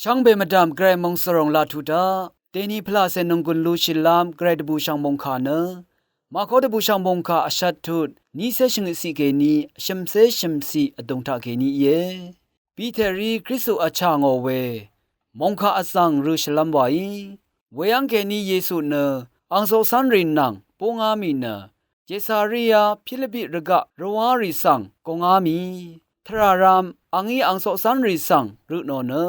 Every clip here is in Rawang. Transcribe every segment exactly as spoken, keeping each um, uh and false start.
Shvngbe mvdv̀m Gvray mòngsvròng laq tut taq dèni pvlàcè nònggùn lushìlv́m Gvray dvbùshv̀ng mòngkà nø Màkó dvbùshv̀ng mòngkà vshvt tut nícé shvngøtciq kèní vshø̀mcé shø̀mciq vdùng taqkèní íe. Piterí Kristu vchà ngò we mòngkà vzv̀ng rø shvlv́m wàí. Weyv́ng kèní Yesu nø ang coqcv́nrì nvng búngá mì nø Cesaria Pilipi rvgaq rvwárì svng gungá mì. Tvràrvm angí ang coqcv́nrì svng rø tnò nø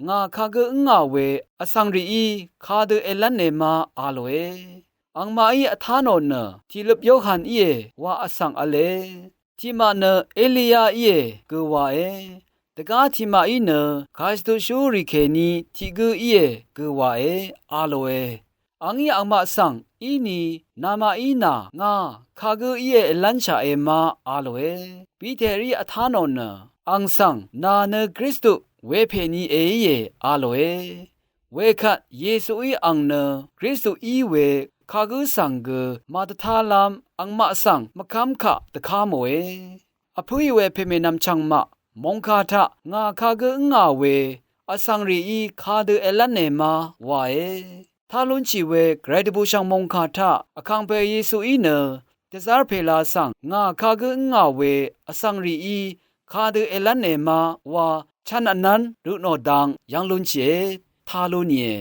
ngà kagǿ ǿngà we vsvng rìí kadø èlv́ne ma a lòe. Angmaqí vtá nò nø tìløp Yohan íe wa vsvng v̄le. Tiqmaq nø Eliya íe gø wae. Dvgá tiqmaqí nø kàshvtutshúrì kèní tiq gǿ íe gø wae a lòe. Angí angmaq svng íni namaqí nà ngà kagǿ íe èlv́nshaqe ma a lòe. Piterí vtá nò nø ang svng nà nø Kristu wepè ni èíe a lòe. Wekvt Yesuí ang nø Kristu í we kagǿ svng gø màdvtálv́m angmaq svng mvkv́m kaq dvká mòe. Vpǿì we pèmènvm chv̀ngmaq mòngkà taq ngà kagǿ ǿngà we vsvng rìí kadø èlv́ne ma wae. Tá lúnshì we Gvray dvbùshv̀ng mòngkà taq vkàngpè Yesuí nø dvzv́r pèla svng ngà kagǿ ǿngà we vsvng rìí kadø èlv́ne ma wa chv̄n vnv́n rø tnò dang yv́ng lúnshìe. Tá lú nìe.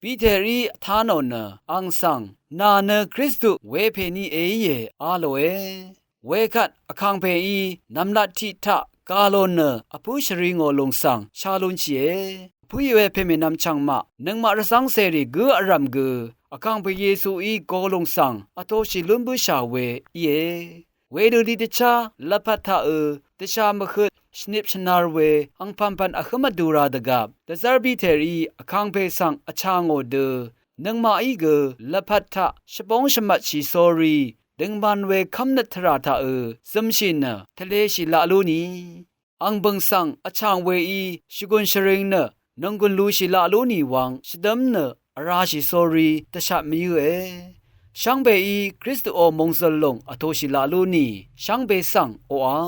Piterí vtá nò nø ang svng nà nø Kristu wepè ni èíe a lòe. Wekvt vkàngpèí nv̀mlat tiq taq gà lò nø vpǿ shvri ngò lùng svng shá lúnshìe. Vpǿì we pèmènvm chv̀ngmaq nøngmaq rvcv́ngcèrì gǿ vrv̀m gø vkàngpè Yesuí go lùng svng vtōshì lún bǿshà we íe. Wedø tiqdvchá lvpat taqø dvshà mvhøt shvnip shvnar we angpv̀npv̀n vhǿm vdu ra dvgvp dvzv́r Piterí vkàngpè svng vchà ngò dø nøngmaqí gø lvpat taq shvbóng shvmvtshì sórí døngman we kv́mnøt tvrà taqø zømshì nø tvleshì laq lú ni. Ang bø̀ng svng vchàng weí shvgùn shvring nø nònggùn lushì laq lú nì wvng shvdǿm nø vrashì sórí dvshat mvyǿe. Shvngbeí Kristuò mòngzø̀l lùng vtōshì laq lú nì shvngbe svng oqà.